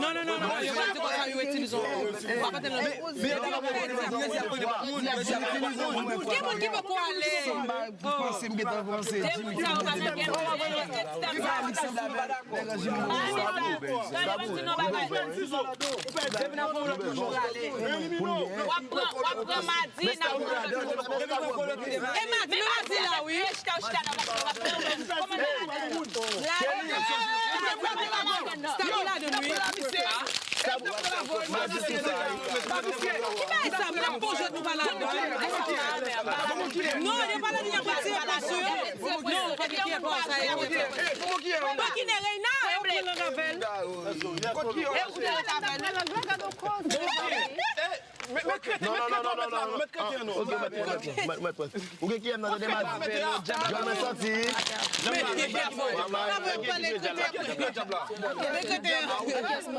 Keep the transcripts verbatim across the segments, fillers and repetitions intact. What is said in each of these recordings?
Non, non, non, non, yo pa te konsa, yo itilize w. Gen moun ki poko ale. Panse m gentan panse. Demoun sa yo pa menm gen. Sa Alexandre avè nèg Anjou. W ap pran, w ap pran madi, n ap pran lòt jou. E madi, men madi la, wi. Chita, chita, n ap pran. Kòman n ap pran? Sa ki ladan, wi. Ki bagay sa, m ap pran jòt nou pa ladan. Non, yo pa ladan, y ap retire plas yo. Non, pa gen kiyè plas sa, yo. Bon, ki ne Reina, yo pran lang avè l. Met kreten, met kreten an, met kreten an non. Ok, met, met, met, met, met. Ou gen kiyè m nan tande mal. Jòl mwen soti.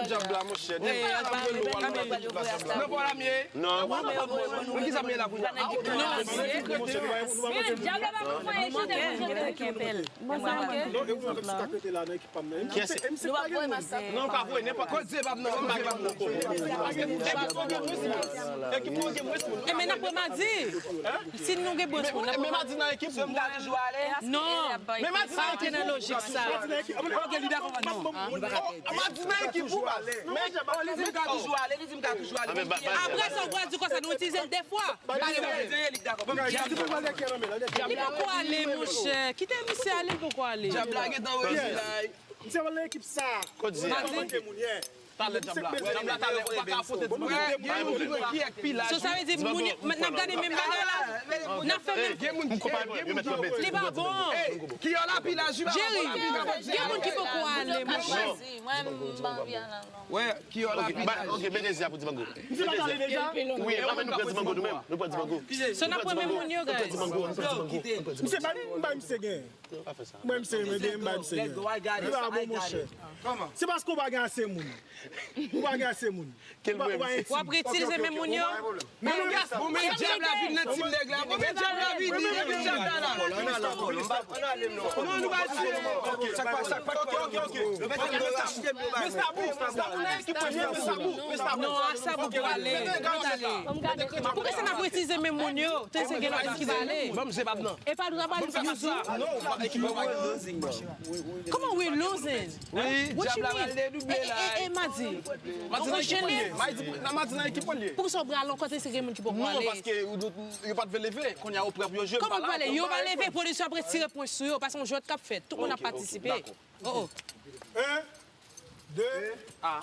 Djab la, monchè. Nan pa la m ye. Non. Ki sa m ye la pou nou? Djab la pa fè echanj. Non, e ou menm ki ka rete la nan ekip pa m nan. Kiyès? M se pa gen moun. Non, pa vre, nenpòt. Kot Zebab nan? Kot Zebab nan? Paske ekip ou gen mwens moun. Ekip ou gen mwens moun. E men n ap wè madi. Si nou gen mwens moun, n ap wè madi nan ekip ou. Non. Men madi nan ekip ou. Lojik sa. Ok, li dakò. Non. Madi nan ekip ou, baz. Men li di m ka toujou ale, li di m ka toujou ale. Apre sa, ou pral di konsa, nou itilize l de fwa. Li poko ale, monchè. Kite misye ale, li poko ale. Djab la gentan redi la. Misye pral nan ekip sa. Kot di? Mwen manke moun, yeah. Talè djab la. Djab la talè, ou pa ka afwonte di mwen. Gen moun ki pran ki èk pilaj. So sa vle di moun yo, n ap gade menm bagay la. N ap fè menm. Gen moun ki, gen moun ki. Li pa bon. Kiyòl a pilaj, wi, Jerry, gen moun ki poko ale, monchè. Mwen, m pa anvi al non. Wè, kiyòl a pilaj. Ok, men dezi a pou Dibango. Misye pa pale deja? Wi, anben nou pran Dibango nou menm. Nou pran Dibango. So n ap pran menm moun yo, guys. Nou pran Dibango, nou pran Dibango, nou pran Dibango. Misye pa di m bay misye gen. Mwen misye, mwen gen, m bay misye gen. Li pa bon, monchè. Se paske w pa gen ase moun. Ou pa gen ase moun. Ou pa, ou pa gen ti. W ap reitilize menm moun yo? Men djab la vin nan tim nèg la. Men djab la vin, li vin djab la la. Non, nou pa di. Sa k pa, sa k pa. Ok, ok, ok. Men Sabou, Sabou, men Sabou, men Sabou. Non, a Sabou pou ale. Pou ale. Poukisa n ap reitilize menm moun yo? Te se gen lòt ki pale. Ban m Zebab nan. E pa nou ta pale sou YouTube? Kòman we losing? Wi, djab la pral dedouble la. E, e, e, Madi. Madi nan ekip mwen li ye. Madi nan ekip mwen li ye. Poukisa w pral yon kote si gen moun ki poko ale? Non, paske yo, yo pa t vle leve. Kounye a yo prè pou yo jwe. Kòman yo prale? Yo pa leve, pwodiksyon ap retire pwen sou yo. Paske yon jwèt k ap fèt. Tout moun ap patisipe. Oh, oh. En, de,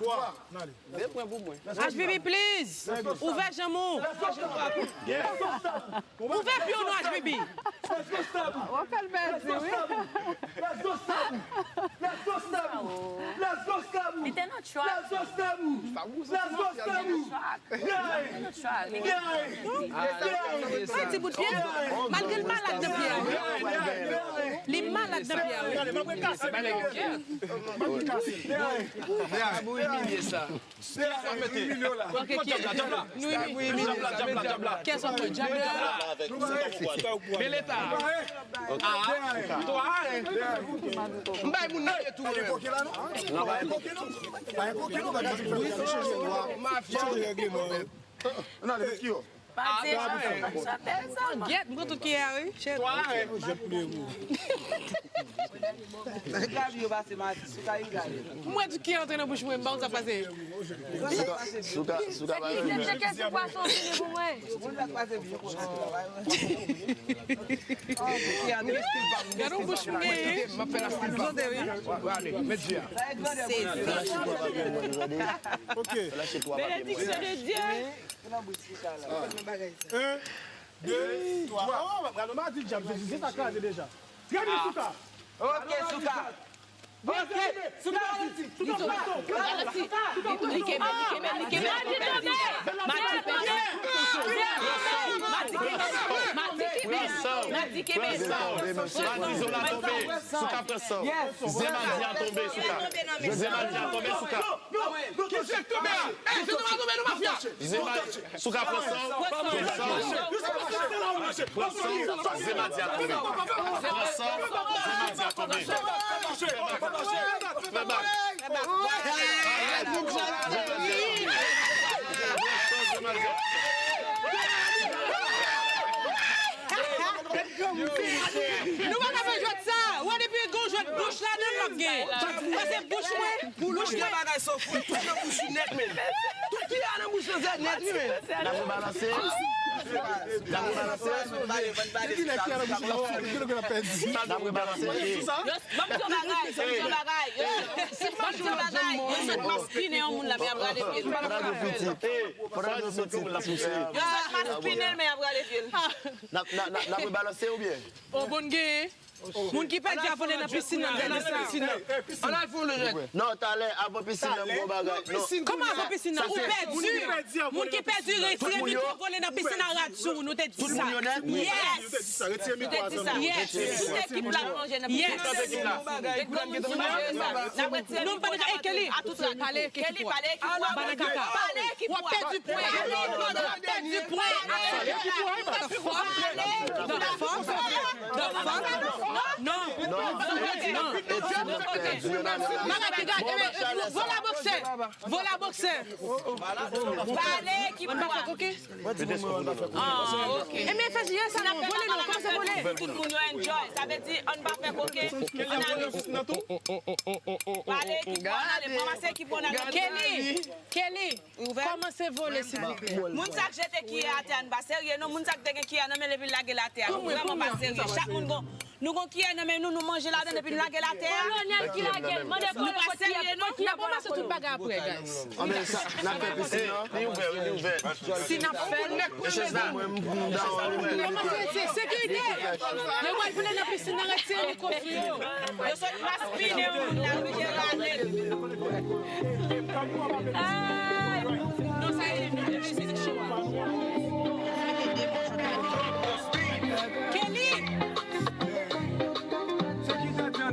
twa, n ale. De pwen pou mwen. H B B, please. Ouvè janm ou. Ouvè pye w non, H B B. Ou ap fè l pèdi, wi. Li te nan track. Li te nan track. Li te nan track. Li te nan track. Li te nan track. Malgre l malad nan pye a, wi. Li malad nan pye a, wi. Sa pou imilye sa. Ok, ki, nou imilye. Kiyès w ap pran? Djab la? Men leta. A, twa, en. M bay moun nan pye tou, en. Mafya. Ann ale, met kiyò. Pa di sa, sa tèl sa. Gyèt, m pran tout kiyè a, wi. Shit. Twa, en. M wè tout kiyè antre nan bouch mwen, m pa konn sa k pase. Souka, souka, souka pa vle. Chèche ti pwason vini pou mwen. Gade yon bouch m genyen. M ap fè la stil pa m. Tande, wi. Ale, met je a. Sezi. Ok. Benediksyon de Dye. En, de, twa. Oh, gade, m a di djab, Jezi, se sa kraze deja. Trè byen, Souka. Ok, Souka. Ok, Souka, Souka, Souka. Li kenbe, li kenbe, li kenbe. Mati kenbe. Mati kenbe. Mati kenbe. Mati kenbe. Mati Zola tonbe. Souka pran san. Zen Madi a tonbe, Souka. Zen Madi a tonbe, Souka. Ki zen k tonbe a? Ey, zen nou pa tonbe non, mafya. Zen Madi, Souka pran san, pran san, pran san, Zen Madi a tonbe. Pran san, Zen Madi a tonbe. Fè bak. Nou pa ka fè jwèt sa. Wè depi gon jwèt bouch ladan l ap gen. Pase bouch mwen, bouch mwen. Bagay sa w fout tout nan bouch ou nèt, men. Tout ki a nan bouch lan se nèt, wi, men. N ap rebalanse. N ap rebalanse. N ap rebalanse. Ban m di yon bagay, ban m di yon bagay. Ban m di yon bagay. Yo sot maspinen yon moun la, men y ap rale pye l. Fò n al soti, fò n al soti. Yo sot maspinen l, men y ap rale pye l. N ap, n ap, n ap, n ap rebalanse oubyen? O bon genyen. Moun ki pèdi a vole nan pisin nan, gade sa. Ann al fè yon lejèt. Non, talè, avan pisin nan, m gon bagay. Non. Kòman avan pisin nan? Ou pèdi. Moun ki pèdi, retire mikwo, vole nan pisin nan, rad sou ou, nou te di sa. Yes. Yes. Tout ekip la plonje nan pisin nan. Yes. Tout ekip la. Tout moun ki manje sa. N ap retire mikwo, n ap retire a tout rad. Pale ekip ou a. Pale ekip ou a. Pale ekip ou a. W ap pèdi pwen. W ap pèdi pwen. The fuck? The fuck? The fuck? Non. Non. Non. Bagay ki gade, eh, eh, vola bòksè. Vola bòksè. Pale ekip ou a. Ah, ok. Ebyen, fè jiyè sa non, vole non, kòmanse vole. Tout moun yo enjoy. Sa vle di, ann pa fè koke. Ann ale. Pale ekip ou a, ann ale. Ranmase ekip ou, ann ale. Kelly, Kelly, kòmanse vole, silvouplè. Moun sa k jete kiyè atè a, n pa serye non. Moun sa k te gen kiyè nan men l epi l lage l atè a, nou vrèman pa serye. Chak moun gon Nou gon kiyè nan men nou, nou manje ladan epi n lage l atè a. Kolonèl ki lage l, mande pou yo kot kiyè, kot kiyè pou yo kòmanse tout bagay apre, guys. Anben sa, n ap fè pisin nan. Li ouvè, wi, li ouvè. Si n ap fè l, se, se sekirite. Yo pral vle nan pisin nan, retire mikwo sou yo. Yo sot maspinen moun nan, wi, yo rale. Ay! Non, sa e li, nou te mizik cho a. Kelly! Yo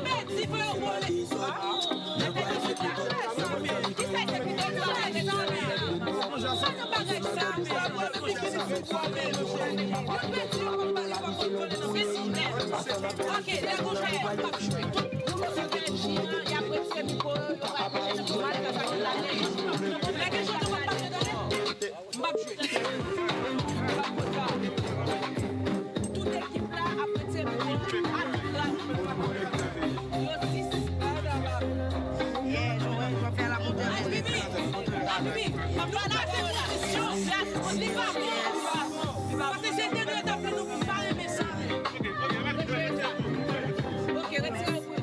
pèdi, fò yo vole. Kisa e sekirite? Sa nan bagay sa? Yo pèdi, yo pèdi. Ok, lè kontrè, m p ap jwe. Tout moun ki fè G an, y ap retire mikwo yo, yo pral mete nan prizon, sa ki la nèj. Lè gen jan nou p ap jwe, tande? M p ap jwe. M p ap jwe. Tout ekip la ap retire mikwo a tout rad. Yo sis. Yeah, je, je vais faire la montée. Ay, Bibi. Ay, Bibi. M ap pale avè w la. Li pa bon. Li pa bon. Paske se te nou yo t ap fè nou pa renmen sa. Ok, retire w pou yo.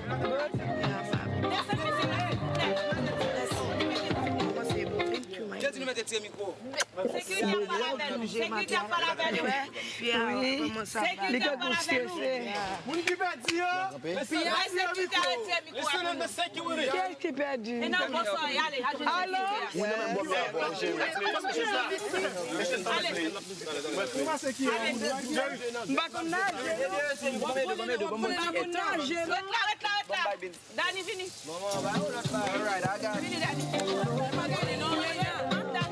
Desann mizik la, silvouplè. Yo di nou mete tire mikwo. Sekirite ap pale avè nou. Sekirite ap pale avè nou. Wi. Sekirite ap pale avè nou. Moun ki pèdi yo. Wi, sekirite a retire mikwo a pou nou. Kiyès ki pèdi? E nan bòs la, ale, al jwenn sekirite a. Wi, nan menm bòs la, bò, jere. Ale. M pa konn naje, non. M pa konn naje, non. Ret la, ret la, ret la. Dani, vini. Vini, Dani. Dani, Dani, Dani.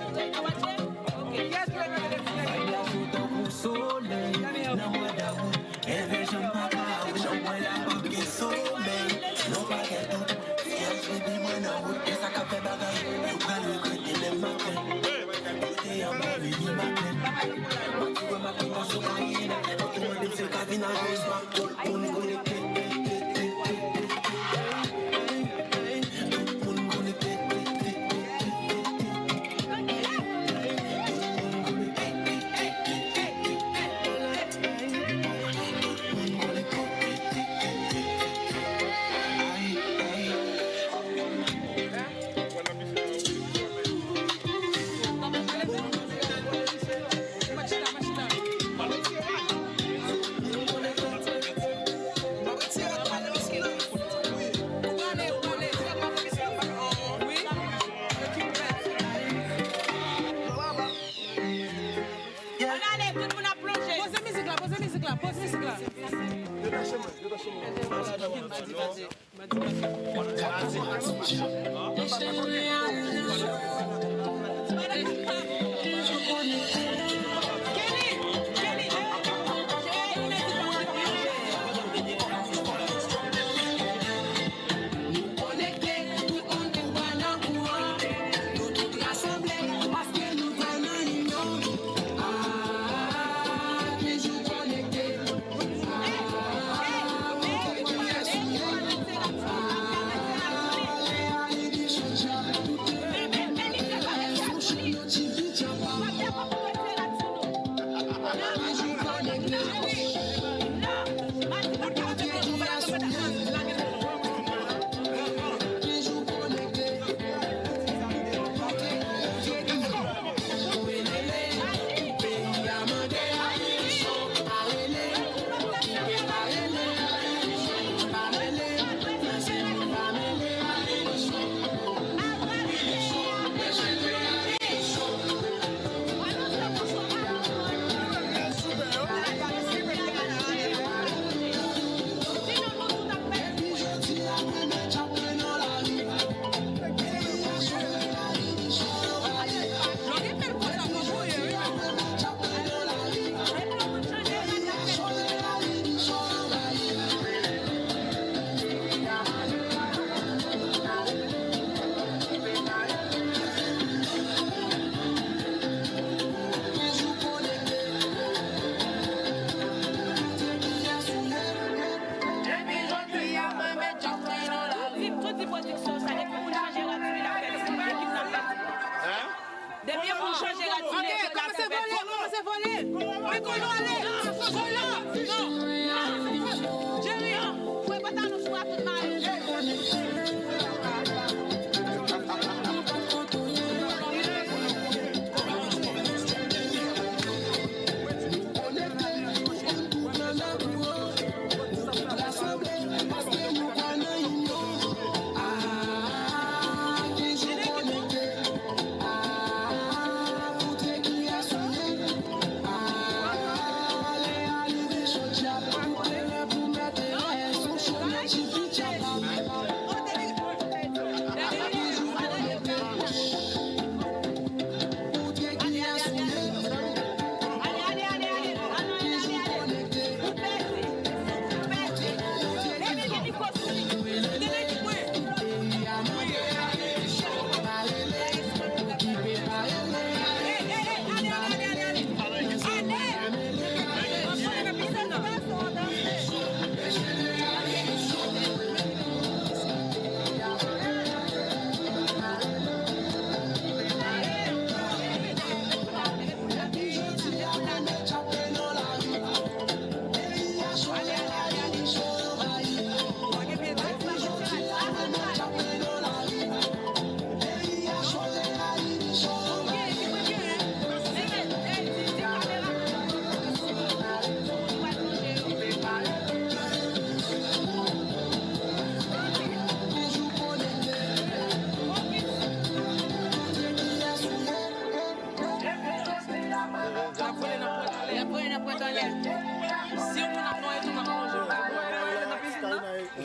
Ok. Yes, baby. Solèy nan mwa dawout. Leve janm pa ka, janm mwen la p ap gen somèy. Non pa gen dout. Syèj vide mwen nan wout. E sa k ap fè bagay. Yo pral regrete demen maten. Yo te anba ri di maten. Mwen di wè m ap pran sou kayena. Yo te mande m si l ka vin a Jospin. Tout moun konekte. Ann ale, tout moun ap plonje. Poze mizik la, poze mizik la, poze mizik la. Detache mwen, detache mwen. Depi pou chanje rad sou leve la, kòmanse vole, kòmanse vole. Men konnen ale. Vòlò. Non. Jerry, fwe pantalon sou a tout mari.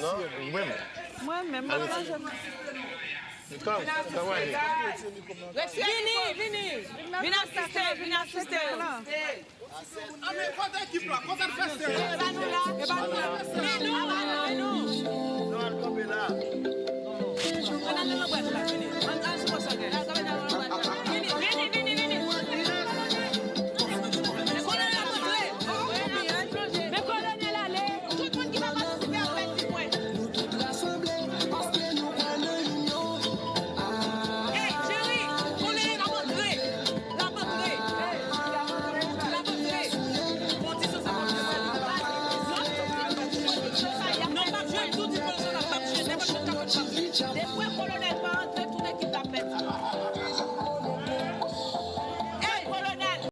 Non, mwen menm. Mwen menm, mwen pa janm. Vini, vini. Vin asiste, vin asiste. Anben, kote ekip la? Kote n fè seri? E pa nou la, e pa nou la. Men nou, men nou, men nou. Non, al kanpe la. Ann al nan lanbwa nou la, vini.